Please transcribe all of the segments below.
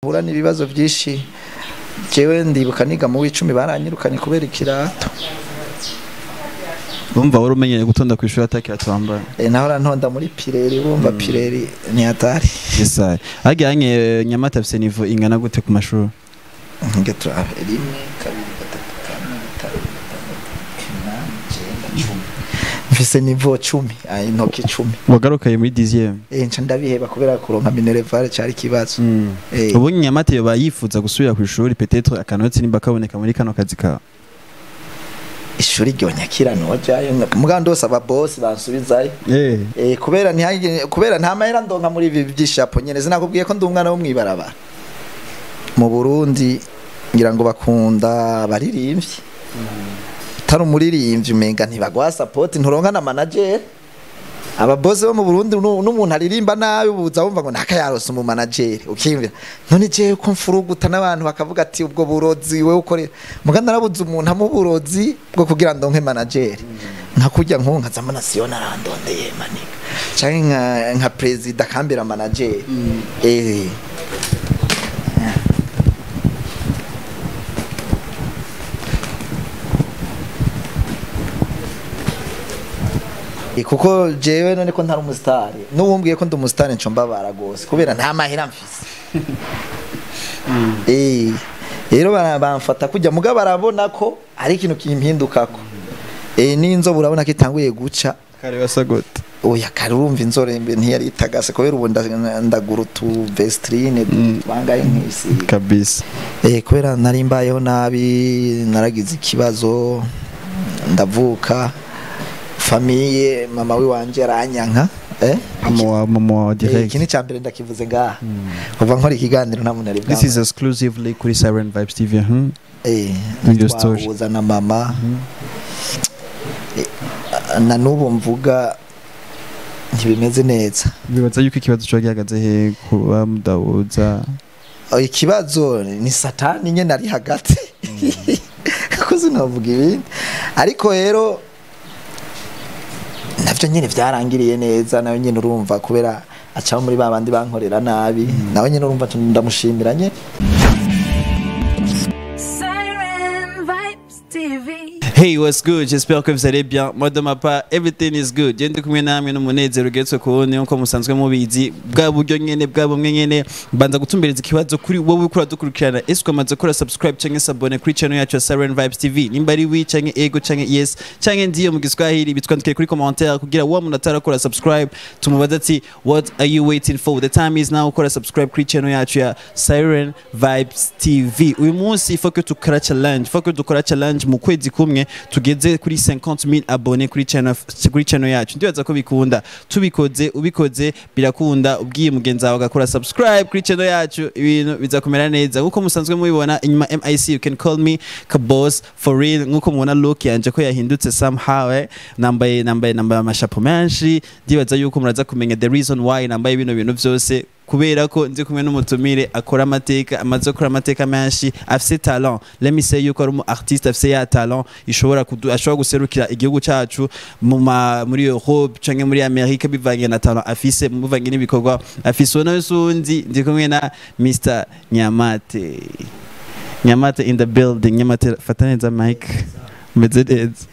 Bahura n'ibibazo byinshi. Jewe ndibuka niga mu w'icumi, baranyirukanye kubera ikirato. Urumva wari umenyereye gutonda ku ishuri atakirato wambaye? Nahora ntonda muri pireri, wumva pireri ni hatari. Yes, harya Nyamata afise niveau ingana gute ku mashuri? Nge turabe: rimwe, kabiri, gatatu, kane, gatanu, gatandatu, umunani, icenda, 10. Mfise niveau 10, intoki 10. Wagarukaye muri 10e? Nca ndabiheba kubera kuronka minerval cari ikibazo. Ubu Nyamata yoba yifuza gusubira ku ishuri, peut-être akanotsi nimba kaboneka muri kano kazi kawe? Ishuri ryonyakira nojayo, muga ndose aba boss bansubizayo. Kubera ntihagire, kubera nta mahera ndonka muri ibi by'ishapo nyene. Sinakubwiye ko ndi umwana wo mwibarabara mu Burundi? Ngira ngo bakunda abaririmbyi. Utari umuririmbyi umenga ntibaguha support, nturonka na manager. Aba boss bo mu Burundi, n'umuntu aririmba nabi ubuza wumva ngo naka yarose umu manager, ukiyumvira none jewe ko mfuruguta n'abantu bakavuga ati ubwo burozi wewe ukorera. Muga narabuze umuntu amuburozi bwo kugira ndonke manager, nka kurya nko nka zama nasiyo narandondeye manika, canke nka president akambera manager. Kuko jewe none ko ntari umusitari, n'uwumbwiye ko ndi umusitari nco mbabara gose kubera nta mahera mfise. Rero bamfata kujya, muga barabona ko ari ikintu kimpindukako. N'inzobe urabona ko itanguye guca. Kare wasa gute? Oya, kare urumva inzobe ntiyari itagase, kubera ubu ndagura utu vestrine bangaye nkisiga. Kabisa. Kubera nari mbayeho nabi, naragize ikibazo ndavuka, famille, mama wiwanje aranyanka. Mama wawe direct? Iki ni cya mbere ndakivuze ngaha kuva nkora ikiganiro, nta muntu ari. This is exclusively kuri Siren Vibes TV. Your story. Twahuza na mama. Na n'ubu mvuga ntibimeze neza. Bibaza yuko ikibazo cyo gihagaze he kuba mudahuza? Oh, ikibazo ni Satani nyene ari hagati, kuko sinavuga ibindi. Ariko rero navyo nyene vyarangiriye neza, nawe nyene urumva kubera aca muri ba bandi bankorera nabi, nawe nyene urumva ndamushimira nyene. Siren Vibes TV. Hey, what's good? J'espère que vous allez bien. Moi, de ma part, everything is good. Je ndi kumwe namwe n'umunezero ugeretse ku wundi, nkuko musanzwe mubizi. Bwa buryo nyene, bwa bumwe nyene, mbanza gutumbereza ikibazo kuri wowe uriko uradukurikirana. Ese ukamaze gukora subscribe canke s'abonner kuri channel yacu ya Siren Vibes TV? Nimba ari oui canke ego canke yes canke ndiyo mu Giswahili, bitwandikire kuri commentaire kugira wa muntu atarakora subscribe tumubaze ati: "What are you waiting for? The time is now." Ukora subscribe kuri channel yacu ya Siren Vibes TV. Uyu munsi il faut que tukora challenge, il faut que dukora challenge mu kwezi kumwe tugeze kuri 50,000 abonnés kuri channel yacu. Ndibaza ko bikunda tubikoze, ubikoze birakunda, ubwiye mugenzi wawe agakora subscribe kuri channel yacu, ibintu biza kumera neza. Nkuko musanzwe mubibona inyuma, MIC, you can call me Kabos for real. Nkuko mubona look yanje ko yahindutse somehow, nambaye amashapo menshi. Ndibaza yuko muraza kumenya the reason why nambaye bino bintu vyose, kubera ko nzi kumwe n'umutumire akora amateka, amaze gukora amateka menshi, afise talent. Let me say yuko ari umu artiste afise ya talent ishobora ashobora guserukira igihugu cacu muri Europe canke muri Amerika, bivanye na talent afise, bivanye n'ibikorwa afise. Uwo sundi, ndi kumwe na Mr Nyamate. Nyamate in the building. Nyamate, fata neza mic. Meze neza?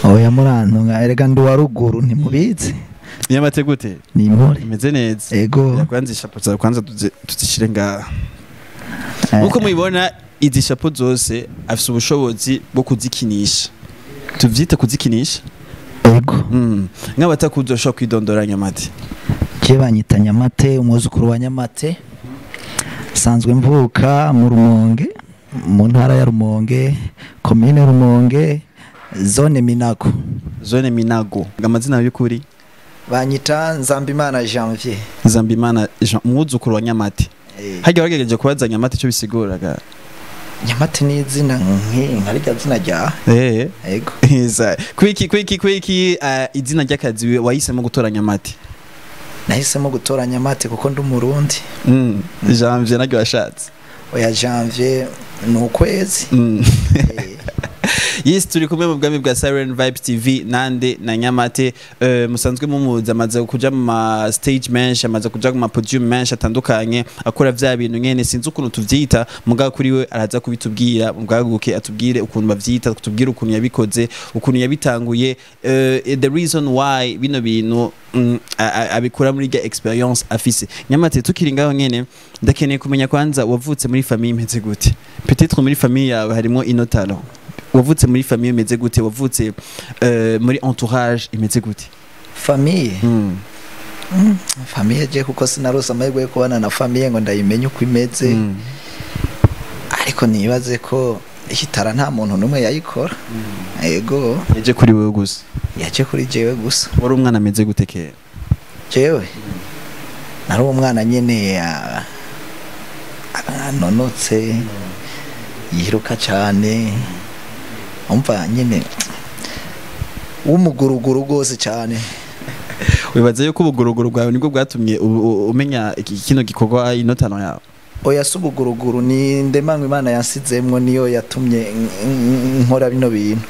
Oya, murantunga, erega ndi uwa ruguru, ntimubizi. Nyamate, gute? Ni impore. Meze neza? Ego. Kwanza ishapo zawe, kwanza tuzishire ngaha. Nkuko mubibona, izi shapo zose afise ubushobozi bwo kuzikinisha, tuvyite kuzikinisha. Ego. Nk'abatakuzi, bashobora kwidondora, Nyamate? Je banyita Nyamate, umwuzukuru wa Nyamate. Sanzwe mvuka mu Rumonge, mu ntara ya Rumonge, komine Rumonge, zone Minago. Zone Minago. Amazina y'ukuri? Banyita Nzambimana Janvier. Nzambimana Jean, umwuzukuru wa Nyamate. Harya wagerageje kubaza Nyamate icyo bisiguraga? Nyamate ni izina nka rirya zina rya. Ego. Isa. Kwiki izina ry'akazi wahisemo gutora Nyamate? Nahisemo gutora Nyamate kuko ndi Umurundi. Janvier naryo washatse? Oya, Janvier ni ukwezi. Yes, turi kumwe mu bwami bwa Siren Vibes TV nande na Nyamate. Musanzwe mumuzi, amaze kuja mu ma stage menshi, amaze kuja mu ma podium menshi atandukanye, akora vya bintu nyene sinzi ukuntu tuvyita, mugabo kuri we araza kubitubwira mubwaguke, atubwire ukuntu bavyita, tubwire ukuntu yabikoze, ukuntu yabitanguye, the reason why bino bintu abikora muri ga experience afise. Nyamate, tukiri ngaho nyene, ndakeneye kumenya kwanza wavutse muri famille imeze gute? Peut-être muri famille yawe harimo ino talent. Wavutse muri famille imeze gute? Wavutse muri entourage imeze gute? Famille? Famille je kuko sinarose amahirwe yo kubana na famille ngo ndayimenye uko imeze, ariko nibaze ko ihitara nta muntu n'umwe yayikora. Yego. Yaje kuri wewe gusa? Yaje kuri jewe gusa. Wari umwana ameze gute kera? Jewe nari umwana nyene anonotse, yiruka cyane, umva nyene w'umuguruguru rwose cyane. Wibaza yuko ubuguruguru bwawe nibwo bwatumye umenya kino gikorwa, ino talent yawe? Oya, si ubuguruguru, ni ndemangwa Imana yansizemwo, niyo yatumye nkora bino bintu.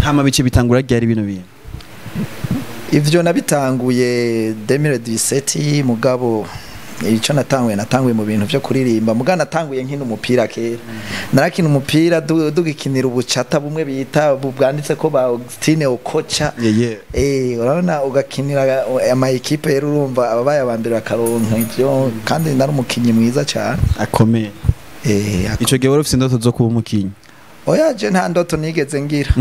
Hama bice bitangura ryari bino bintu? Ivyo nabitanguye 2017, mugabo icyo natanguye mu bintu byo kuririmba, mugabo natanguye nkina umupira kera. Narakina umupira, dugikinira ubucata bumwe bita bwanditse ko ba Augustine Okocha. Urabona ugakinira ama equipe rero, urumva ababaye aba mbere bakaronka ivyo, kandi nari umukinyi mwiza cyane. Akomeye. Ico gihe wari ufise indoto zo kuba umukinyi? Oya, je nta ndoto nigeze ngira.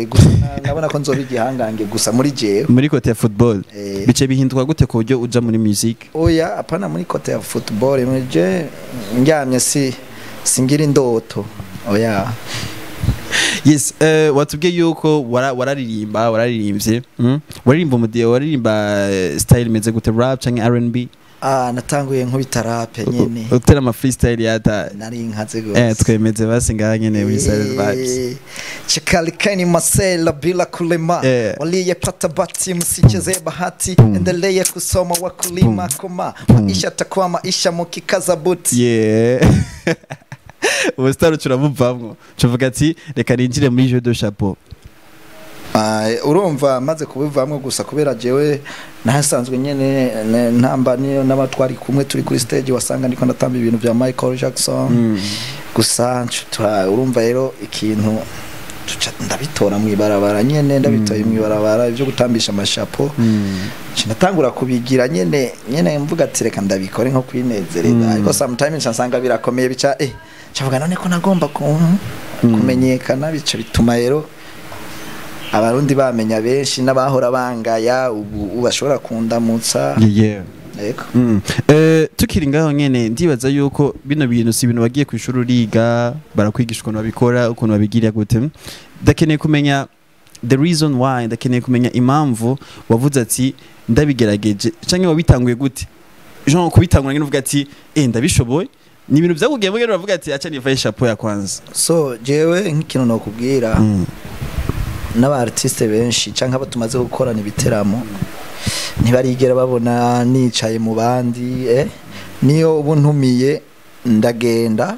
Gusa nabona ko nzoba igihangange gusa muri jewe. Muri côté ya football? Eh. Bice bihinduka gute ku buryo uja muri music? Oya, apana muri côté ya football, je ndyamye si singira indoto, oya. Yes, watubwiye yuko wararirimba, wararirimbye, Waririmba umudiyo, waririmba style imeze gute, rap canke R&B? Ah, natanguye nkubita rap nyene. Utera ama freestyle yata? Nari nkaze gose. Twemeze basi ngaha nyene muri Siren Vibes. Chakalikeni masela bila kulima, waliyepata bati msicheze bahati, endelee kusoma wakulima, koma maisha takuwa maisha mukikaza buti. Yeah, ubu star turamuvamwo, tuvuga ati reka ninjire muri jeu de chapeau. Ah, urumva maze kubivamwo gusa kubera jewe nahasanzwe nyene ntamba niyo n'abatwari kumwe turi kuri stage, wasanga ndiko ndatamba ibintu vya Michael Jackson gusa. Urumva rero ikintu tuca ndabitora mu ibarabara nyene, ndabitoye mu ibarabara ibyo gutambisha amashapo. Nca natangura kubigira nyene nyene, mvuga ati reka ndabikore nko kwinezereza, ariko sometimes nca nsanga birakomeye, bica ncavuga none ko nagomba kumenyekana, bica bituma rero Abarundi bamenya benshi n'abahora bangaya ubu bashobora kundamutsa. Yego. Tukiri ngaho nyene, ndibaza yuko bino bintu si ibintu bagiye kwishuri uriga, barakwigisha ukuntu babikora, ukuntu babigira gute. Ndakeneye kumenya the reason why, ndakeneye kumenya impamvu wavuze ati ndabigerageje, canke wabitanguye gute, genre kubitangura nyene uvuga ati ndabishoboye? Ni ibintu vyakugiye mugero uravuga ati acha nivaye chapeau ya kwanza? So jewe nk'ikintu nokubwira, n'aba artiste benshi canke abo tumaze gukorana ibiteramo ntibarigera babona nicaye mu bandi. Niyo ubu ntumiye ndagenda,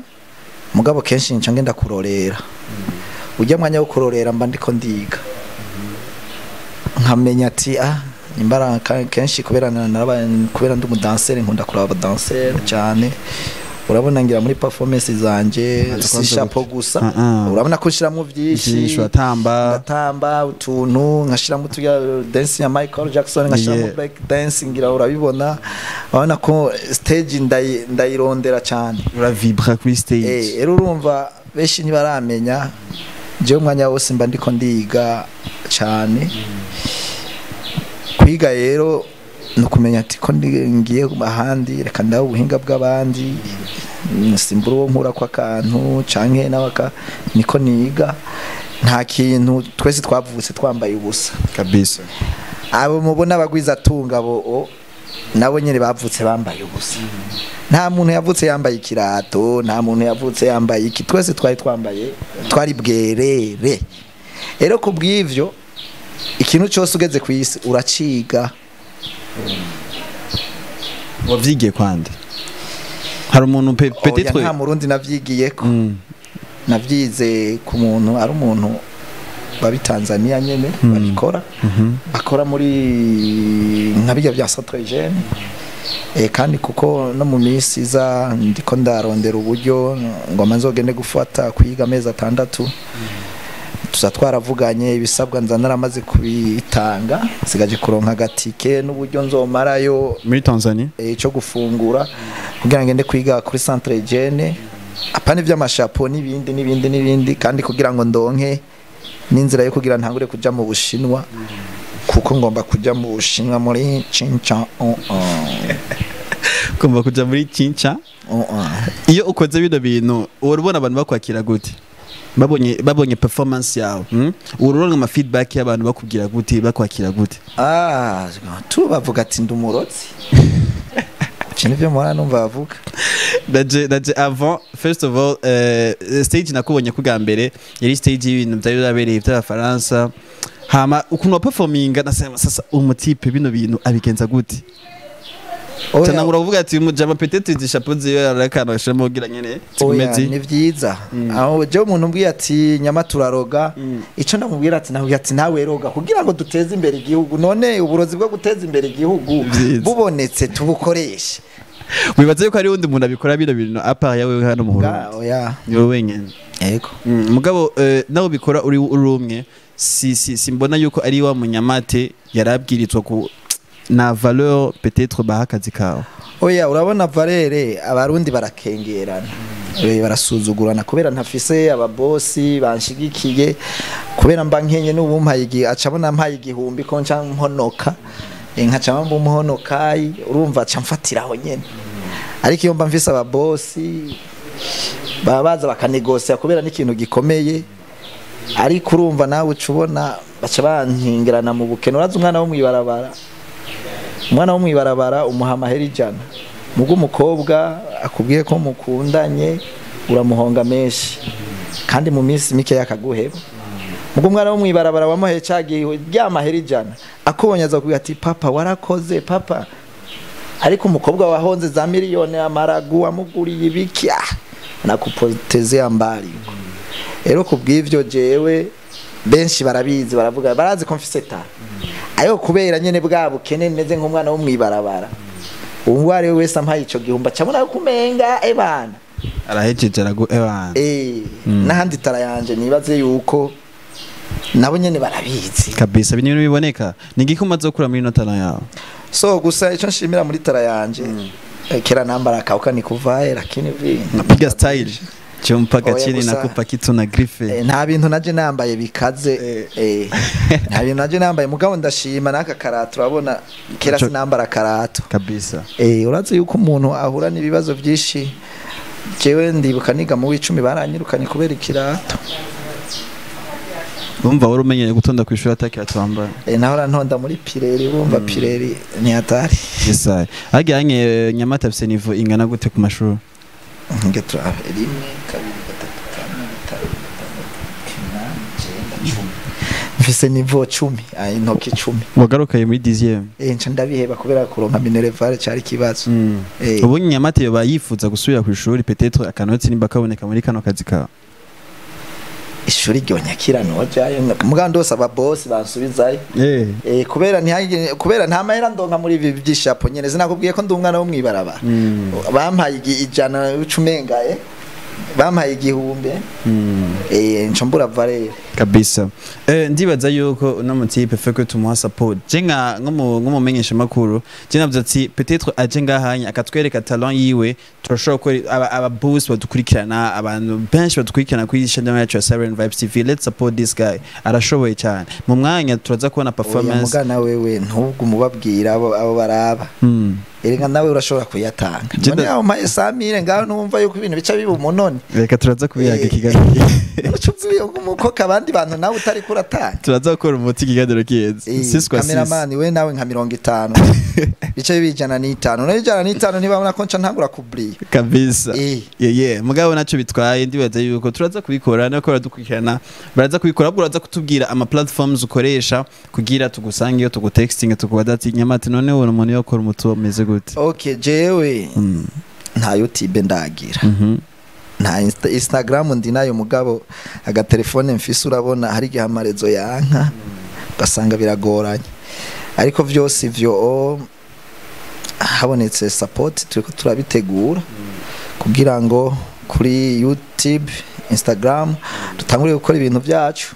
mugabo kenshi nca ngenda kurorera. Ujya mwanya wo kurorera mba ndiko ndiga, nkamenya ati nimbara kenshi kubera kubera ndi umudanseri, nkunda kuraba abadanseri cyane. Urabona ngira muri performance zanje si chapeau gusa. Urabona ko nshiramo byinshi. Byinshi, uratamba. Ndatamba utuntu, nkashiramo uturya dance ya Michael Jackson, nkashiramo break dance, ngira urabibona. Urabona ko stage ndayirondera cyane. Uravibra kuri stage. Rero urumva benshi ntibaramenya, jewe umwanya wose mba ndiko ndiga cyane. Kwiga rero ni ukumenya ati ko ngiye ahandi, reka ndabe ubuhinga bw'abandi, simbura uwo nkura kw'akantu canke n'abaka niko niga. Nta kintu, twese twavutse twambaye ubusa. Kabisa. Abo mubona abagwiza atunga bo nabo nyene bavutse bambaye ubusa. Nta muntu yavutse yambaye ikirato, nta muntu yavutse yambaye iki, twese twari twambaye, twari bwerere. Rero kubw'ivyo ikintu cyose ugeze ku isi uraciga. Wavyigiye kwande? Hari umuntu Oya, peut-être nta Murundi navyigiyeko. Navyize ku muntu ari umuntu babi Tanzania nyene babikora, bakora muri nka bijya bya centre jeune. Kandi kuko no mu minsi iza ndiko ndarondera uburyo ngoma nzogende gufata kwiga amezi 6, tuza twaravuganye ibisabwa, nza naramaze kubitanga, sigaje kuronka agatike n'uburyo nzomarayo muri Tanzania cyo gufungura kugira ngende kwiga kuri centre jeune, apana ivy'amashapo n'ibindi n'ibindi n'ibindi, kandi kugira ngo ndonke n'inzira yo kugira ntangure kuja mu Bushinwa, kuko ngomba kuja mu Bushinwa muri Chincha. Kumva kuja muri Chincha. Iyo ukoze bino bintu urabona abantu bakwakira gute? Babonye performance yawe, urabona ama feedback y'abantu bakubwira gute, bakwakira gute? Tu bavuga ati ndi umurotsi. Ivyo nivyo mpora numva bavuga. Ndaje avant, first of all, stage nakubonye kuga mbere yari stage y'ibintu byari byabereye by'Abafaransa, hama ukuntu wa performinga nasema sasa umutipe bino bintu abigenza gute? Cyane uravuga ati umujama peut-être izi chapeau ziwe arakana ashamo kugira nyene Oya, ni vyiza. Aho je umuntu umbwiye ati nyama turaroga, ico ndamubwira ati nawe ati nawe roga kugira ngo duteze imbere igihugu. None uburozi bwo guteza imbere igihugu bubonetse tubukoreshe. Wibaze yuko ari wundi umuntu abikora bino bintu apa yawe hano mu Burundi? Oya, ni wowe wenyene. Yego. Mugabo nawe bikora uri umwe, si mbona yuko ari wa munyamate yarabwirizwa ku na valeur peut-être bahakazi kawe. Oya, urabona valere abarundi barakengerana, barasuzugurana kubera ntafise ababosi banshigikiye, kubera mba nkenye n'ubumpaye igi acabona mpaye igihumbi ko nca mponoka, nkaca mba umuhonokayi, urumva aca mfatiraho nyene. Ariko iyo mba mfise ababosi babaza bakanegosia kubera n'ikintu gikomeye, ariko urumva nawe ucubona baca bankingerana mu bukene. Uraza umwana wo mwibarabara, umwana wo mwibarabara umuha amahera 100, mugo umukobwa akubwiye ko mukundanye uramuhonga menshi kandi mu minsi mike yakaguheba. Mugo umwana wo mwibarabara wamuhaye cagiye rya mahera 100 akubonye aza kubwira ati papa warakoze papa, ariko umukobwa wahonze za miliyoni amaragu amuguriye ibiki nakupotezea mbali. Rero kubw'ivyo jewe benshi barabizi, baravuga barazi ko mfise ta ayo kubera nyene bwa bukene meze nk'umwana wo mwibarabara. Uwo ari wese ampaye ico gihumba cabona kumenga ebana arahejeje aragu ebana. Nahandi tara yanje nibaze yuko nabo nyene barabizi kabisa bintu biboneka. Ni ngiki umaze gukura muri ino tara yawe? So gusa ico nshimira muri tara yanje, kera nambara kauka nikuvae lakini vi napiga style cyo mpaka chini nakupa kitu na griffe. Nta bintu naje nambaye bikaze, nta bintu naje nambaye mugabo ndashima naka karato, urabona kera sinambara karato kabisa. Urazi yuko umuntu ahura n'ibibazo byinshi. Jewe ndibuka niga mu 10 baranyirukanye kubera ikirato. Bumva wari umenyereye gutonda ku ishuri atakirato wambaye? Nahora ntonda muri pireri, urumva pireri ni hatari. Yes, ajyanye Nyamata afise niveau ingana gute ku mashuri? Nge turabe 1 2 3 4 5 6 9 10. Mfise niveau 10, intoki 10. Wagarukaye muri 10e? Nca ndabiheba kubera kuronka minerval cari kibazo. Ubu Nyamata yoba yifuza gusubira ku ishuri peut-être akanotsi nimba kaboneka muri kano kazi kawe? Ishuri ryonyakira nojayo mugando ndose ababosi bansubizayo. Kubera kubera nta mahera ndonka muri ibi by'ishapo nyene, sinakubwiye ko ndi umwana wo mwibarabara. Bampaye 100 ucumengaye, bampaye 1000. Nca mbura valere kabisa. Ndibaza yuko uno mutipe fait que tumuha support. Je nka nk'umumenyesha makuru, je navuze ati peut-être aje ngahanya akatwereka talent yiwe, turashobora ko aba boss badukurikirana, abantu benshi badukurikirana kuri channel yacu ya Siren Vibes TV. Let's support this guy, arashoboye cyane. Mu mwanya turaza kubona performance. Mugana wewe ntubwo umubabwira abo baraba. Erega nawe urashobora kuyatanga. None aho mpaye 100 ngaho numva yuko ibintu bica biba umunoni. Reka turaza kubiyaga ikiganiro. Ucuzuye umukoka abandi bantu nawe utari kuratanga. Turaza gukora umuti ikiganiro kiyenze. 6 kwa 6. Cameraman we nawe nka 50. Bica bijana n'5. None 105 ntibabona ko nca ntangura kubli. Kabisa. Yeah. Mugabo naco bitwaye ndibaza yuko turaza kubikora nako baradukurikirana. Baraza kubikora bwo kutubwira ama platforms ukoresha kugira tugusange iyo tugutexting tukubaza ati Nyamata none ubona umuntu yokora umuti umeze gute? Okay, jewe nta YouTube ndagira. Nta Instagram ndi nayo, mugabo agatelefone mfise urabona hari igihe amarezo yanka ugasanga biragoranye, ariko vyose ivyo habonetse support turiko turabitegura kugira ngo kuri YouTube, Instagram dutangure gukora ibintu byacu,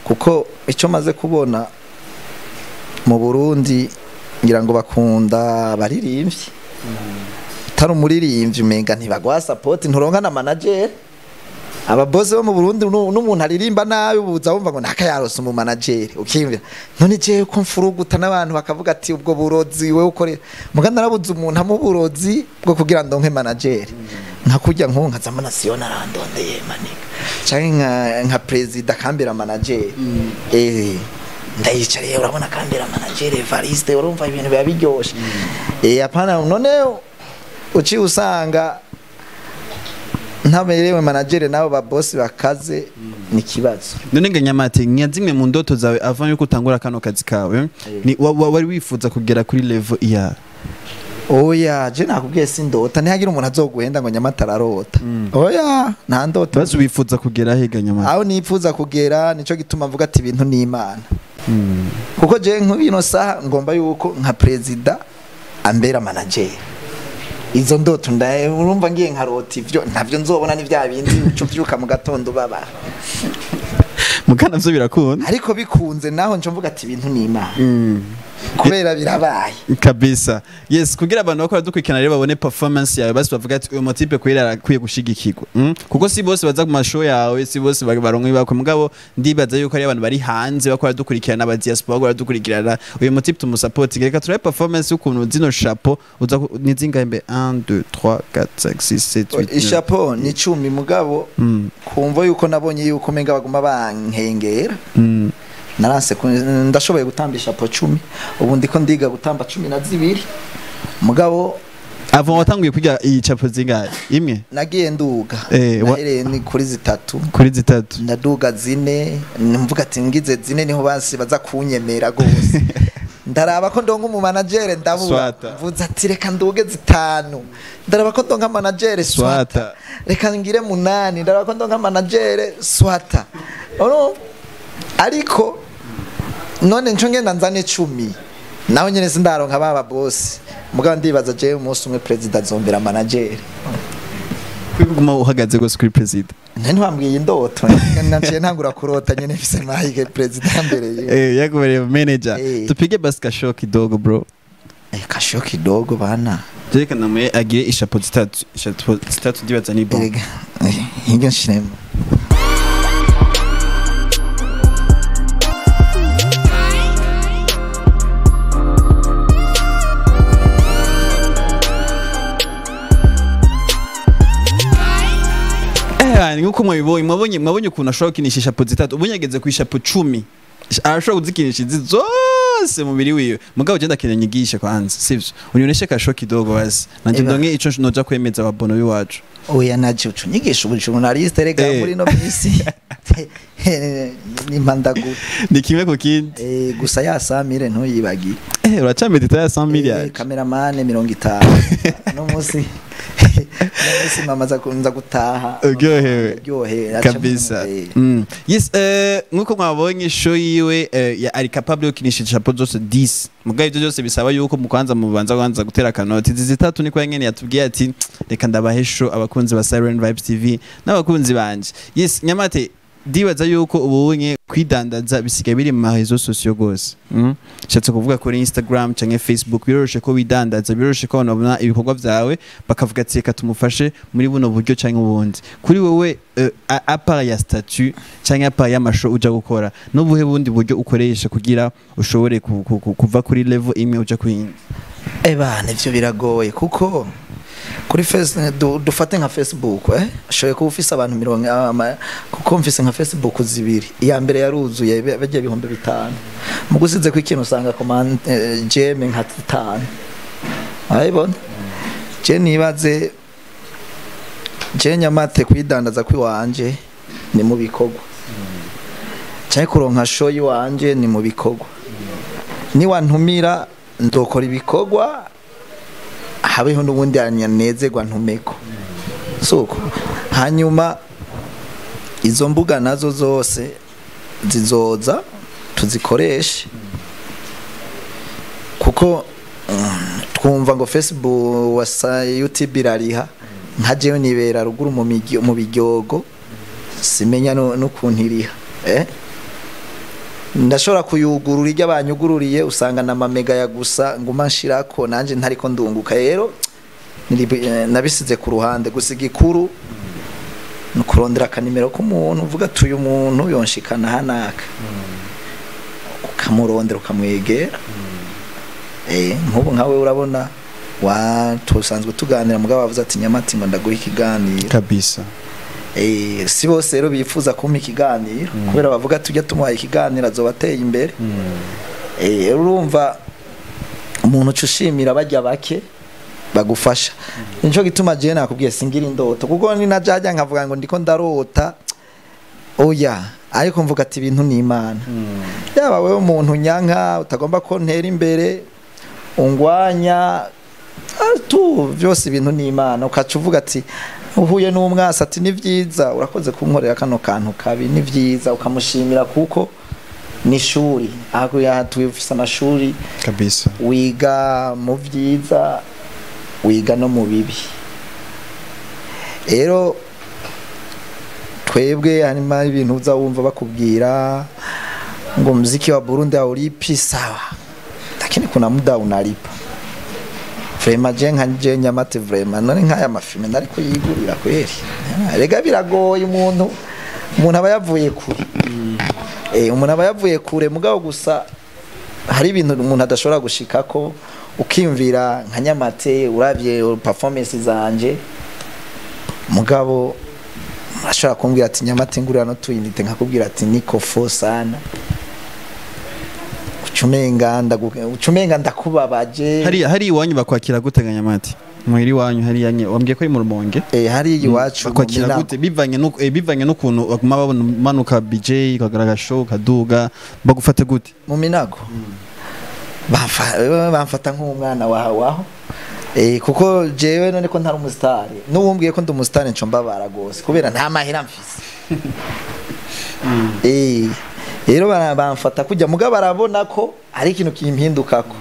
kuko icyo maze kubona mu Burundi ngira ngo bakunda abaririmbyi. Utari umuririmbyi umenga ntibagwa support, nturonka na manager. Ababosi bo mu Burundi n'umuntu aririmba nabi ubuza wumva ngo nakayarose mu manager, ukiyumvira none jewe ko mfuruguta n'abantu bakavuga ati ubwo burozi wewe ukorera, muga narabuze umuntu amuburozi bwo kugira ndonke manager. Nka kurya nko nkaza mbona Siona arandondeye manika canke nka president akambera manager. Ndayicariye urabona akambera manager Evariste, urumva ibintu biba biryoshe. Apana none uci usanga ntaberewe manager nabo ba boss bakaze ni kibazo. None nga Nyamate, nka zimwe mu ndoto zawe avant yuko utangura kano kazi kawe, ni wari wifuza kugera kuri level ya? Oya, je nakubwiye sindota, ntihagira umuntu azoguhenda ngo Nyamate ararota. Oya, nta ndoto. Basi wifuza kugera hega Nyamate? Aho nifuza kugera nico gituma mvuga ati ibintu ni Imana. Kuko je nk'ino saha ngomba yuko nka president ambera manager. Izo ndoto ndaye urumva ngiye nkarota ivyo ntavyo nzobona ni vya bindi uco vyuka mu gatondo baba. Mukana vyo birakunda. Ariko bikunze naho nco mvuga ati ibintu ni Imana. Kubera birabaye. Kabisa. Yes, kugira abantu bakora dukurikirana rero babone performance yawe basi bavuga ati uyu motipe kwera arakwiye gushigikirwa. Kuko si bose baza ku mashow yawe, si bose baronka ibakwe, mugabo ndibaza yuko ari abantu bari hanze bakora dukurikirana aba diaspora bakora dukurikirana uyu motipe tumusupport. Reka turabe performance y'ukuntu zino chapeau uza ni zingahe mbe 1 2 3 4 5 6 7 8. Ishapo ni 10 mugabo kumva yuko nabonye yuko menga baguma bankengera. Naranse ndashoboye gutamba ishapo 10, ubu ndiko ndiga gutamba 12 mugabo. Avant watanguye kwiga iyi chapo zingahe? Imwe nagiye nduga nahereye ni kuri zitatu, kuri zitatu ndaduga zine, mvuga ati ngize zine niho basi baza kunyemera gose. Ndaraba ko ndonka umu manager ndabura, mvuze ati reka nduge zitanu, ndaraba ko ndonka manager swata, reka ngire munani, ndaraba ko ndonka manager swata. Ariko none nco ngenda nzane 10 naho nyene sindaronka baba boss, mugabo ndibaza je umunsi umwe president azombera manager. Kwiguma uhagaze gose kuri president. None wambwiye indoto naciye ntangura kurota nyene mfise mahige president mbere yiwe. Yakubereye manager. Tupige basi kasho kidogo bro. Kasho kidogo bana. Reka namwe agire ishapo zitatu, ishapo zitatu ndibaza ni bon. Hinge nshiremo. Nkuko mwabibonye, mwabonye ukuntu ashobora gukinisha ishapo zitatu, ubu yageze ku ishapo 10 arashobora kuzikinisha izi zose mubiri wiwe. Mugabo je ndakeneye nyigishe kwanza, sivyo? Unioneshe kasho kidogo basi nanje ndonke ico noja kwemeza ababono biwacu. Oya naje uco nyigisha ubu journaliste rega muri no misi ni mpandagura ni kimwe ku kindi. Gusa ya 100 ntuyibagi. Uracamedita ya 100 yaje. Cameraman 50 no musi mama za kunza gutaha uryohewe kabisa. Yes, nkuko mwabonye show yiwe ari capable yo kinisha chapeau zose 10, mugabo ibyo byose bisaba yuko mukwanza mubanza kwanza gutera kanoti izi zitatu. Niko yangene yatubwiye ati reka ndabahe show abakunzi ba Siren Vibes TV n'abakunzi banje. Yes, Nyamate ndibaza yuko ubunye kwidandaza bisigaye biri mu marezo sociaux gose. Nshatse kuvuga kuri Instagram canke Facebook biroroshe ko widandaza, biroroshe ko abantu ibikorwa vyawe bakavuga ati reka tumufashe muri buno buryo canke ubundi. Kuri wewe à part ya statut canke à part ya masho uja gukora, n'ubuhe bundi buryo ukoresha kugira ushobore kuva kuri level imwe uja kuyindi? Bana ivyo biragoye kuko kuri Facebook dufate nka Facebook ashoye kuba ufise abantu 100, kuko mfise nka Facebook zibiri, iya mbere yaruzuye bagiye 5000, mugusize ku ikintu usanga command jeme nka 5 ayibona. Je nibaze je Nyamate kwidandaza kwiwanje ni mu bikorwa, cyane kuronka show yiwanje ni mu bikorwa, ni wantumira ndokora ibikorwa habeho n'ubundi anyanezerwa ntumeko. Soko hanyuma izo mbuga nazo zose zizoza tuzikoreshe, kuko twumva ngo Facebook wasa YouTube irariha, nka jewe nibera ruguru mu Biryogo simenya n'ukuntu iriha. Ndashobora kuyugurura ijya banyugururiye usanga na mamega ya gusa nguma nshirako nanje ntariko ndunguka. Rero nabisize ku ruhande, gusa igikuru ni kurondera akanimero k'umuntu uvuga ati uyu muntu yonshikana hanaka, ukamurondera ukamwegera. Nk'ubu nkawe urabona wa tusanzwe tuganira, mugabo bavuze ati Nyamati ngo ndaguha ikiganiro kabisa. Si bose rero bifuza kumpa ikiganiro, kubera bavuga tujya tumuha ikiganiro azobateye imbere. Urumva umuntu ucushimira bajya bake bagufasha. Nico gituma je nakubwiye singira indoto, kuko ni najajya nkavuga ngo ndiko ndarota, oya, ariko mvuga ati ibintu ni Imana. Yaba wewe umuntu nyanka utagomba ko ntera imbere ungwanya tu byose ibintu ni Imana, ukaca uvuga ati uhuye n'umwasi ati ni vyiza urakoze kunkorera kano kantu kabi, ni vyiza, ukamushimira kuko ni shuri aho yatwifisa amashuri kabisa, wiga mu vyiza wiga no mu bibi. Rero twebwe harimo ibintu uza wumva bakubwira ngo muziki wa Burundi haulipi, sawa, lakini kuna muda unalipa. Vraiment je nka je Nyamate vraiment none nkaya mafilme nari kuyigurira kweri. Rega biragoye umuntu aba yavuye kure. Umuntu aba yavuye kure, mugabo gusa hari ibintu umuntu adashobora gushikako, ukimvira nka Nyamate uravye performance zanje, mugabo ashobora kumbwira ati Nyamate ngurira no tuyinite, nkakubwira ati niko fo sana, ucumenga ndakubabaje. Hari iwanyu bakwakira gute nga Nyamate? Muhiri wanyu hari yanye wambwiye ko ari mu Rumonge. Hari iwacu bakwakira gute bivanye no bivanye n'ukuntu baguma babona manuka BJ kagaragara show kaduga, bagufata gute? Mu Minago bamfata nk'umwana waho. Kuko jewe none ko ntari umusitari, n'ubumbwiye ko ndi umusitari nco mbabara gose kubera nta mahera mfise. Rero bamfata kujya mugabo barabona ko ari ikintu kimpindukako.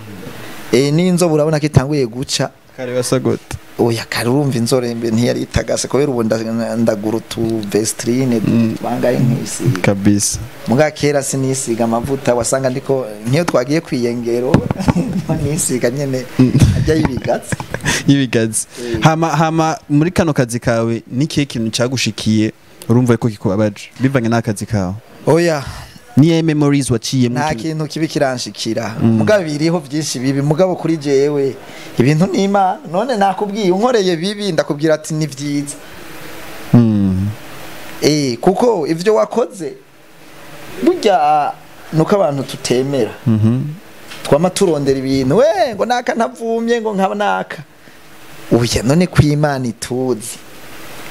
N'inzobe urabona ko itanguye guca. Kare basa gute? Oya kare urumva inzobe ntiyari itagase kubera ubu ndagura utu vestrine twangaye nkisiga. Kabisa. Muga kera sinisiga amavuta, wasanga ndiko nkiyo twagiye kwiyengero nisiga nyene ajya yibigatsi. Yibigatsi. Hama muri kano kazi kawe n'ikihe kintu cagushikiye urumva ko kikubabaje bivanye n'akazi kawe? Oya. Niye memories waciye mu nta kintu kibi kiranshikira, mugabo biriho byinshi bibi, mugabo kuri jewe ibintu ni Imana. None nakubwiye unkoreye bibi ndakubwira ati ni vyiza. Kuko ivyo wakoze burya nuko abantu tutemera. Twama turondera ibintu we ngo naka ntavumye ngo nkaba naka. Oya none ku Imana ituzi,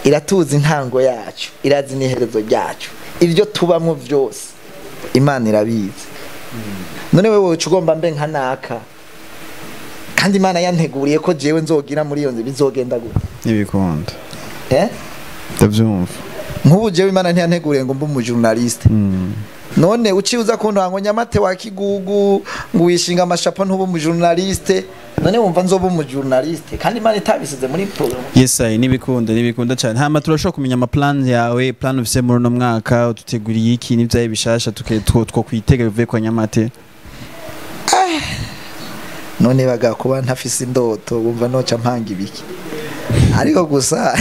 iratuzi intango yacu, irazi n'iherezo ryacu, ivyo tubamwo vyose Imana irabizi. None wewe ugomba mbe nka naka, kandi Imana yanteguriye ko jewe nzogira muri iyo nzu bizogenda gute? Nibikunda. Ndavyumva. Nk'ubu jewe Imana ntiyanteguriye ngo mbe umu journaliste. None uciye uza kuntu ngo Nyamate wa kigugu ngo wishinga amashapo ntuba umu journaliste, none wumva nzoba umu journaliste kandi Imana itabisize muri program. Yes I nibikunda cyane. Hama turashobora kumenya ama plan yawe, plan ufise muri no mwaka ututeguriye iki n'ivyaye bishasha two kwitega bivuye kwa Nyamate? None baga kuba ntafise indoto wumva noca mpanga ibiki. Ariko gusa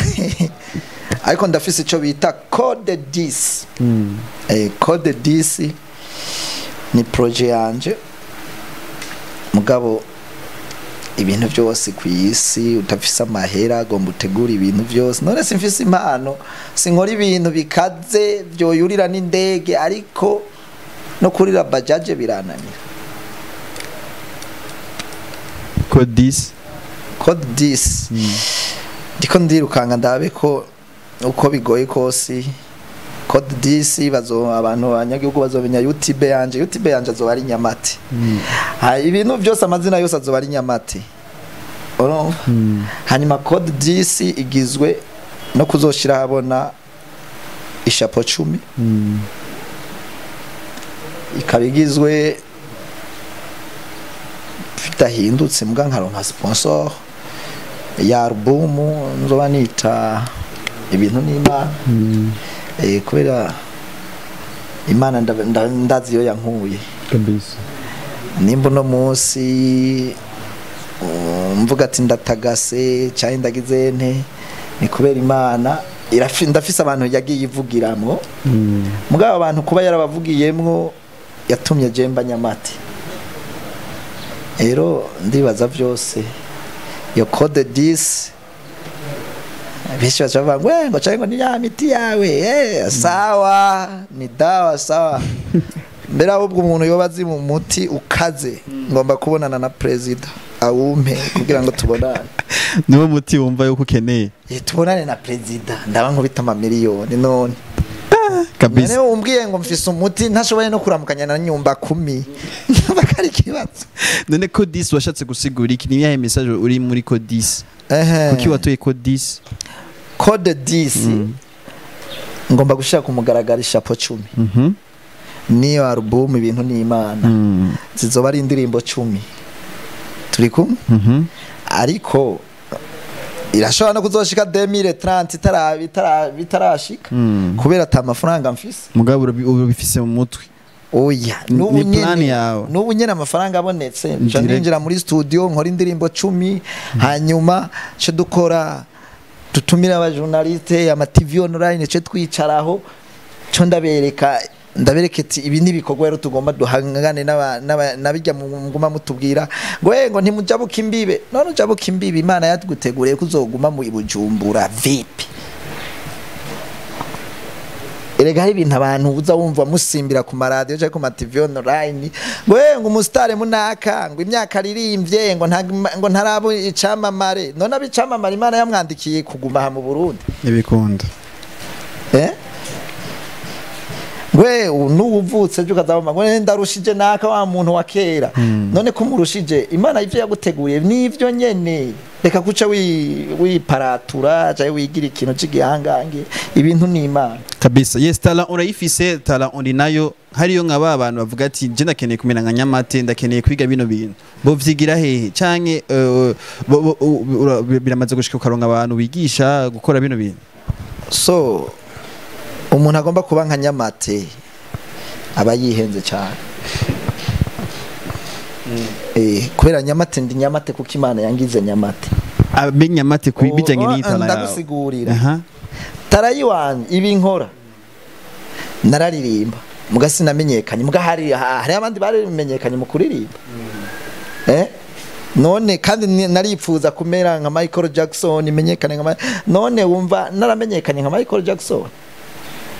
ariko ndafise ico bita code 10. Code 10 ni projet yanje, mugabo ibintu byose ku isi utafise amahera agomba utegura ibintu byose. None simfise impano, sinkora ibintu bikaze byoyurira n'indege, ariko no kurira bajaje birananira. Code 10, code 10 ndiko ndirukanga ndabe ko uko bigoye kose. Code 10 bazo abantu abanyagihugu bazobenya YouTube yanje, YouTube yanje azoba ari Nyamate. Ibintu byose amazina yose azoba ari Nyamate. Urumva? Hanyuma code 10 igizwe No kuzoshira habona ishapo 10 ikaba igizwe bidahindutse mbwa nkaronka sponsor ya album nzoba nita ibintu n'Imana. Kubera Imana ndazi yo yankuye kabisa. Nimba no munsi mvuga ati ndatagase cyane ndagize nte, ni kubera Imana ndafise abantu yagiye ivugiramwo. Mugabo abantu kuba yarabavugiyemwo yatumye jemba Nyamate. Rero ndibaza byose iyo code 10 benshi baca bavuga ngo ngo cyangwa ni ya miti yawe, sawa ni dawa sawa. Mbere ahubwo umuntu yoba azi mu muti ukaze, ngomba kubonana na president awumpe kugira ngo tubonane. Niwo muti wumva yuko ukeneye? Tubonane na president ndaba nkubita amamiliyoni none kabisa. None umbwiye ngo mfise umuti ntashoboye no kuramukanya na nyumba 10 bakari kibazo. None code 10 washatse gusigura iki? Ni yahe message uri muri code 10? Kuki watoye code 10? Code 10 ngomba gushaka kumugaragara ishapo 10. Niyo album ibintu n'Imana zizoba ari indirimbo 10 turi kumwe. Ariko irashobora no kuzoshika 2030 bitarashika kubera ata mafaranga mfise. Mugabo urabifise mu mutwe? Oya, n'ubu nyene amafaranga abonetse nca ninjira muri studio nkora indirimbo 10, hanyuma cyo dukora tutumira aba journaliste ama TV online cyo twicaraho cyo ndabereka ati ibi nibikorwa rero tugomba duhangane n'abijya muguma mutubwira ngo ngo ntimujabuka imbibe. None ujabuka imbibe Imana yaguteguriye kuzoguma mu Bujumbura vipi? Erega hari ibintu abantu uza wumva musimbira ku maradiyo cyangwa ku ma TV online ngo ngo umusitare munaka ngo imyaka aririmbye ngo ntarabo icamamare. None abicamamare Imana yamwandikiye kuguma aha mu Burundi ibikunda. We n'uvutse byo ukazaboma ngo ndarushije naka wa muntu wa kera. None kumurushije Imana ivyo yaguteguriye nivyo nyene. Reka kuca wiparatura cyangwa wigira ikintu c'igihangange, ibintu ni Imana kabisa. Yes, talent urayifise, talent uri nayo. Hariyo nka ba bantu bavuga ati je ndakeneye kumena nka Nyamate, ndakeneye kwiga bino bintu, bo vyigira hehe? Canke biramaze gushika ukaronka abantu bigisha gukora bino bintu? So umuntu agomba kuba nka Nyamate aba yihenze cyane. Kubera Nyamate ndi Nyamate kuko Imana yangize Nyamate. Abe Nyamate kubijanye n'itala yawe. Ndagusigurira. Tarayi wanje ibi nkora nararirimba muga sinamenyekanye, muga hari abandi barimenyekanye mu kuririmba. None kandi naripfuza kumera nka Michael Jackson, imenyekane nka none wumva naramenyekanye nka Michael Jackson.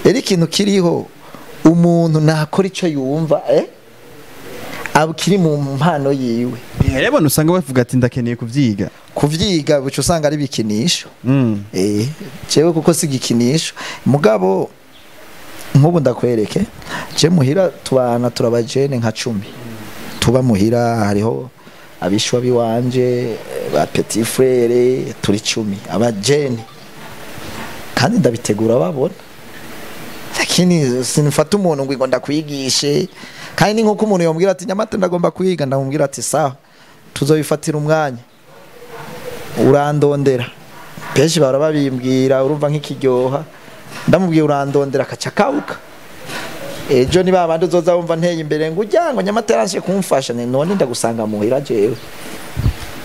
Eri ikintu kiriho umuntu nakora ico yumva abukiri mu mpano yiwe. Rero usanga bavuga ati ndakeneye kuvyiga. Kuvyiga buco usanga ari bikinisho. Jewe kuko si gikinisho. Mugabo nkubu ndakwereke, je muhira tubana turabajene nka 10. Tuba muhira hariho abishwa biwanje ba petit frère turi 10 abajene. Kandi ndabitegura babona. Lakini sinfata umuntu ngo ndakwigishe. Kandi ni nkuko umuntu yombwira ati Nyamate ndagomba kwiga, ndamubwira ati sawa tuzobifatira umwanya urandondera. Benshi barababimbwira urumva nk'ikiryoha, ndamubwiye urandondera akaca kauka. Ejo ni babandi uzoza wumva nteye imbere ngo ujya ngo Nyamate yaranse kumfasha, none ndagusanga muhira jewe.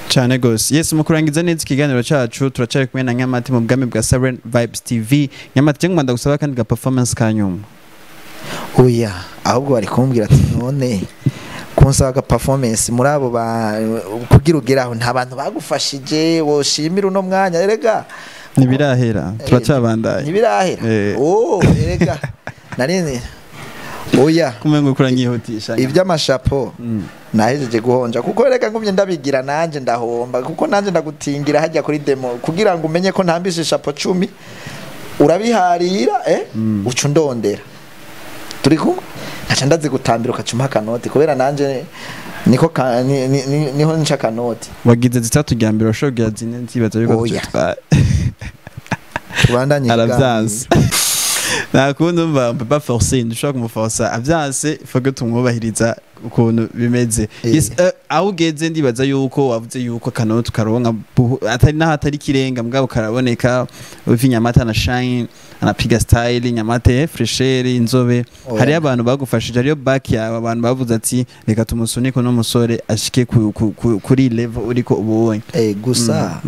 Cyane gose. Yes, mukurangiza neza ikiganiro cacu turacari kumwe na Nyamate mu bwami bwa Siren Vibes TV. Nyamate ngomba ndagusaba kandi ga performance kanyuma. Oya, ahubwo bari kumbwira ati none kunsaba performance muri abo kugira ugeraho nta bantu bagufashije woshimira uno mwanya. Erega ntibirahera, turacabandaye. Ntibirahera. Erega narini oya kumengo kuranyihutisha iby'amashapo nahejeje guhonja kuko reka ngumye ndabigira nanje ndahomba kuko nanje ndagutingira hajya kuri demo kugira ngo umenye ko ntambishe shapo 10 urabiharira ucu ndondera turi kumwe nkaca ndazi gutambira ukacuma akanoti kubera nanje niko niho nca kanoti wagize zitatu rya mbere washogira zine nzibaza yuko tutwaye. Tubandanye. Aravyanse, nta kundi. Umva, on peut pas forcer, ntushobora kumuforsa. Avyanse, faut que tumwubahiriza ukuntu bimeze. Yes, aho ugeze ndibaza yuko wavuze yuko akanoti karonka atari naho atari kirenga, mugabo karaboneka. Uvi Nyamata na shine, anapiga style Nyamate, fraîcheur, inzobe. Oya. Hariyo abantu bagufashije, hariyo back yawe, abantu bavuze ati reka tumusunike uno musore ashike kuri level uriko ubonye. Gusa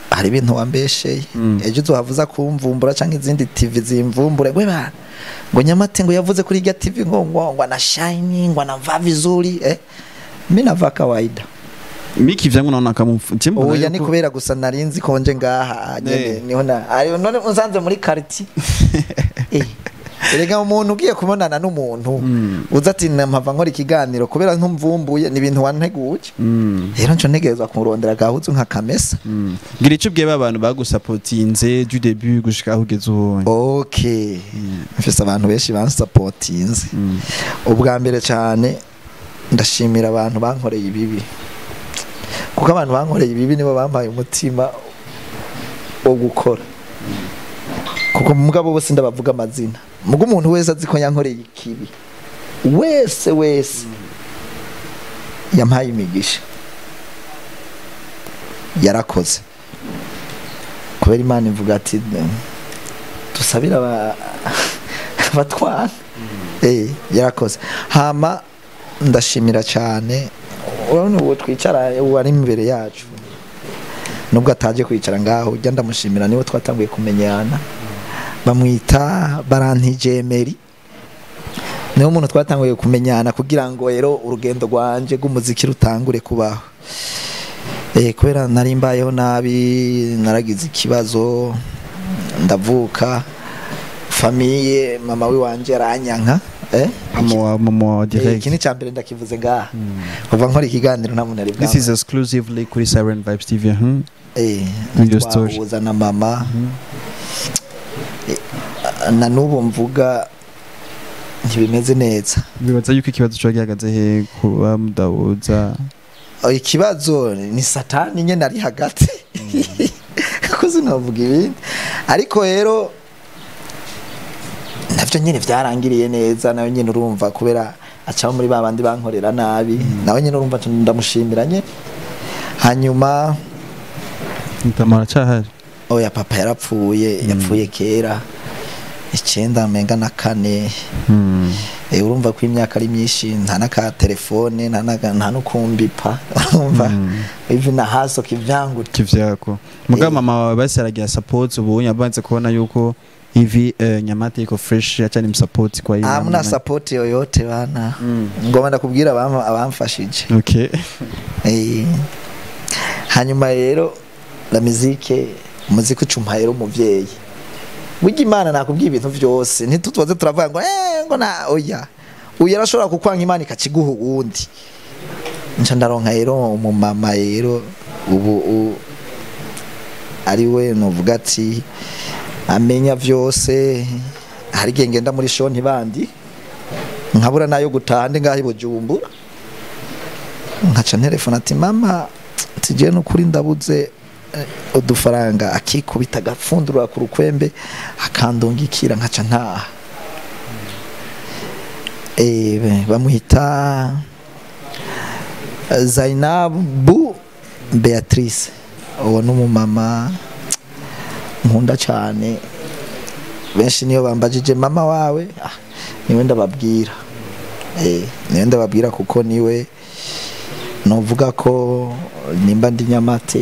hari ibintu wambesheye. Ejo uzohavuza kumvumbura canke izindi TV zimvumbure gwe bana, ngo Nyamate ngo yavuze kuri irya TV ngo ana shine, ngo anavaa vizuri. Mimi navaa kawaida. Miki vyangu naona kama mbona Oya, ni kubera gusa narinzi konje ngaha nyene. Niho na ayo none unsanze muri quartier. Erega umuntu ugiye kubonana n'umuntu uza ati mpava nkora ikiganiro kubera ntumvumbuye, ni ibintu wanteguye. Rero nco ntegerezwa kumurondera gahuzu nka kamesa. Ngira icyo ubwiye abantu bagusapotinze du début gushika aho ugeze ubu. Okay, mfise abantu benshi bansapotinze. Ubwa mbere cyane ndashimira abantu bankoreye ibibi, kuko abantu bankoreye ibibi nibo bampaye umutima wo gukora, kuko mugabo bose ndabavuga amazina, mugo umuntu wese azi ko yankoreye ikibi wese wese yampaye imigisha, yarakoze, kubera Imana ivuga ati dusabira abatwana. Yarakoze. Hama ndashimira cyane, urabona uwo twicara, uwo ari imbere yacu, nubwo ataje kwicara ngaho ujya, ndamushimira, niwe twatanguye kumenyana, bamwita Barantije Emery, niwe muntu twatanguye kumenyana kugira ngo rero urugendo rwanje rw'umuziki rutangure kubaho. Kubera nari mbayeho nabi, naragize ikibazo, ndavuka famille, mama wiwanje aranyanka. Mama wa direct. Iki ni cyambere ndakivuze ngaha, kuva nkora ikiganiro nta muntu ari This is exclusively kuri Siren Vibes TV. Your story. Twahuza na mama. Na n'ubu mvuga ntibimeze neza. Bibaza yuko ikibazo cyo gihagaze he kuba mudahuza? Oh, ikibazo ni Satani nyene ari hagati, kuko sinavuga ibindi. Ariko rero navyo nyene vyarangiriye neza, nawe nyene urumva, kubera aca muri ba bandi bankorera nabi, nawe nyene urumva ndamushimira nyene. Hanyuma Ntamara cyahari? Oya, papa yarapfuye, yapfuye kera, 94. Urumva ko imyaka ari myinshi, nta n'aka telefone, nta n'ukumbipa, urumva ivi na haso kivyangu. Kivyako. Muga mama wawe basi aragira support ubu, yabanze kubona yuko hivi Nyamata iko fresh, acha ni msupport kwa hiyo. Hamna support yoyote bana. Ngoma ndakubwira abamfashije. Hanyuma rero la musique, umuziki ucumpa rero umuvyeyi. Burya Imana nakubwiye ibintu vyose, ntituzoze turavuga ngo ngo na oya. Uyu arashobora kukwanga, Imana ikakiguha uwundi. Nca ndaronka rero umumama rero ubu ari we novuga ati amenya vyose. Hari igihe ngenda muri show ntibandi, nkabura nayo gutaha, ndi ngaho i Bujumbura, nkaca ntelefona ati mama, tije nukuri ndabuze udufaranga, akikubita agapfundura ku rukwembe akandungikira, nkaca ntaha. Bamuhita Zainabu Beatrice, uwo n'umumama nkunda cyane. Benshi niyo bambajije mama wawe, niwe ndababwira, niwe ndababwira, kuko niwe novuga ko nimba ndi Nyamate,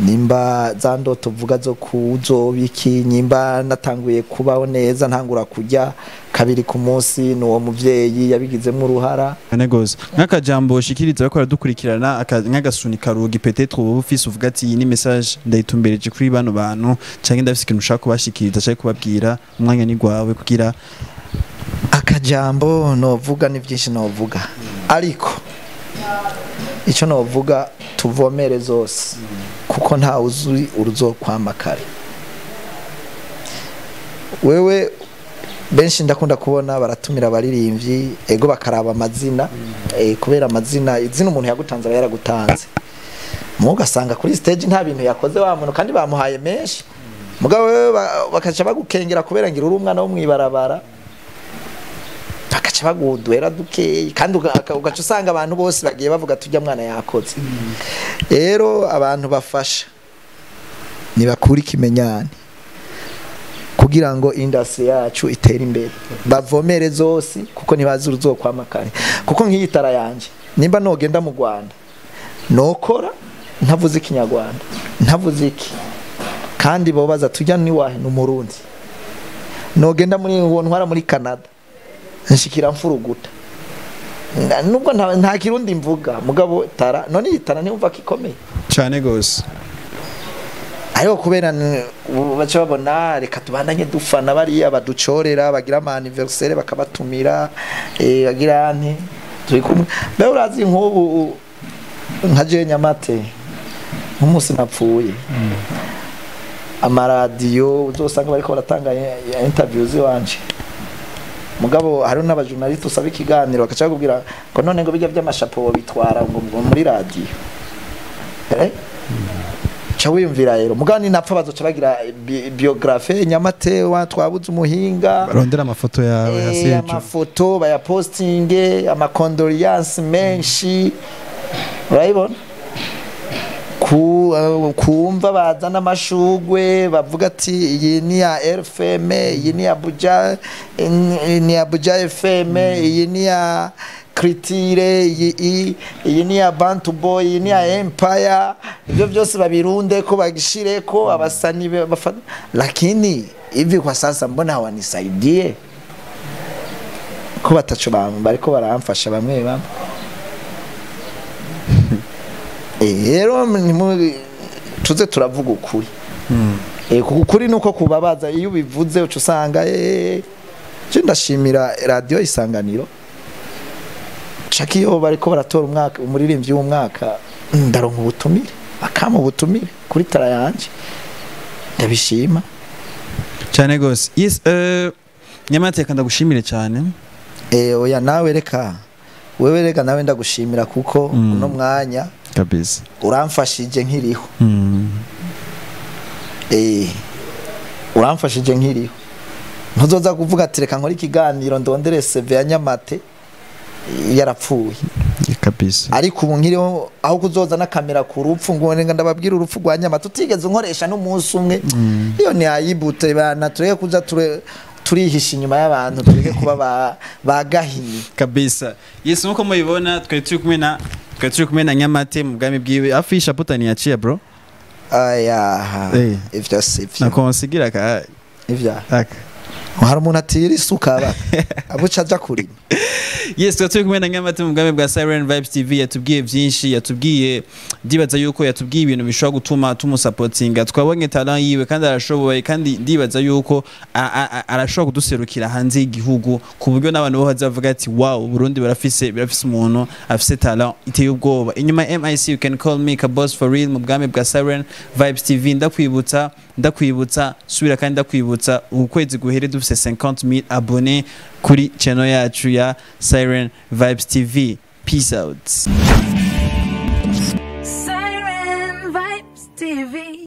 nimba za ndoto uvuga zo kuzobiki, nimba natanguye kubaho neza, ntangura kurya kabiri ku munsi, n'uwo muvyeyi yabigizemo uruhara. Ane gose. Nk'akajambo ushikiriza bariko baradukurikirana, nk'agasunika rugi peut-être uba ufise, uvuga ati iyi ni message ndayitumbereje kuri bano bantu, canke ndafise ikintu ushaka kubashikiriza canke kubabwira, umwanya ni gwawe kugira. Akajambo novuga ni byinshi novuga, ariko icyo novuga, tuvomere zose, kuko nta uzi uruzokwama kare. Wewe benshi ndakunda kubona baratumira abaririmbyi, ego bakaraba amazina, kubera amazina, izina umuntu yagutanze aba yaragutanze, mu ugasanga kuri stage nta bintu yakoze wa muntu kandi bamuhaye menshi. Mugabo wewe bakaca bagukengera kubera ngira uri umwana wo mwibarabara, bakaca baguduhera dukeyi, kandi ugaca usanga abantu bose bagiye bavuga tujya mwana yakoze. Rero abantu bafasha nibakura ikimenyane kugira ngo industry yacu itere imbere, bavomere zose kuko ntibazi uruzokwamakare. Kuko nk'iyi tara yanje nimba nogenda mu Rwanda nokora ntavuze ikinyarwanda, ntavuze iki, kandi bo baza tujya ni wahe n'umurundi. Nogenda muri uwo ntwara muri Canada nshikira mfuruguta, nubwo nta kirundi mvuga, mugabo tara none iyi tara ntiwumva ko ikomeye cyane gose. Ariko kubera baca babona reka tubandanye dufana bariya baducorera, bagira ama anniversaire bakabatumira, bagira nti turi kumwe. Mbe urazi nk'ubu nka je Nyamate nk'umunsi napfuye, amaradiyo uzosanga bariko baratanga interviews wanje, mugabo hari n'abajournaliste usaba ikiganiro bakaca bakubwira ngo none ngo bijya by'amashapo bitwara ngo muri radiyo. Cha wiyumvira rero mugani napfa bazoca bagira biographe Nyamate wa twabuze umuhinga, barondera amafoto yawe hasi ejo, amafoto bayapostinge, amacondoléances menshi, urayibona kumva bazana amashugwe bavuga ati iyi ni ya RFM, iyi ni ya Buja, ni ya Buja FM, iyi ni ya Critire, iyi ni ya Bantu Boy, iyi ni ya Empire. Ibyo byose babirunde ko bagishire ko abasani bafata. Lakini hivi kwa sasa mbona hawanisaidie ko bataco bariko baramfasha bamwe bamwe. Rero tuze turavuga ukuri. Kuko ukuri nuko kubabaza, iyo ubivuze uca usanga je ndashimira radio Isanganiro. Shaka iyo bariko baratora umwaka umuririmbyi w'umwaka, ndaronka ubutumire, bakama ubutumire kuri tara yanje, ndabishima cyane gose. Yes, Nyamate ndagushimire cyane. Oya nawe reka wewe reka nawe ndagushimira kuko uno mwanya kabisa uramfashije nkiriho. Uramfashije nkiriho. Ntuzoza kuvuga ati reka nkore ikiganiro ndondere CV ya Nyamate yarapfuye kabisa. Ariko ubu nkiriho aho kuzoza na kamera ku rupfu ngo ndababwira urupfu rwa Nyamate utigeze nkoresha n'umunsi umwe, iyo ni ayibute bana, tureke kuza turihisha inyuma y'abantu, tureke kuba bagahini kabisa. Yes, nkuko mubibona twari turi kumwe na Nyamate mu bwami bwiwe. Afisha putani yaciye bro. Aya ivyo sivyo nakonsigira ka ivyo hari umuntu atira isuka aba abuca aja kurima. Yes, turi kumwe na Nyamate mu bwami bwa Siren Vibes TV. Yatubwiye byinshi, yatubwiye ndibaza yuko yatubwiye ibintu bishobora gutuma tumusapotinga. Twabonye talent yiwe kandi arashoboye, kandi ndibaza yuko arashobora kuduserukira hanze y'igihugu ku buryo n'abantu bo bazavuga ati wow, Burundi barafise umuntu afise talent iteye ubwoba. Inyuma MIC, you can call me Kaboss for real mu bwami bwa Siren Vibes TV. Ndakwibutsa subira kandi ndakwibutsa, ukwezi guhere dufise 50,000 abonnés kuri channel yacu ya Siren Vibes TV. Peace out.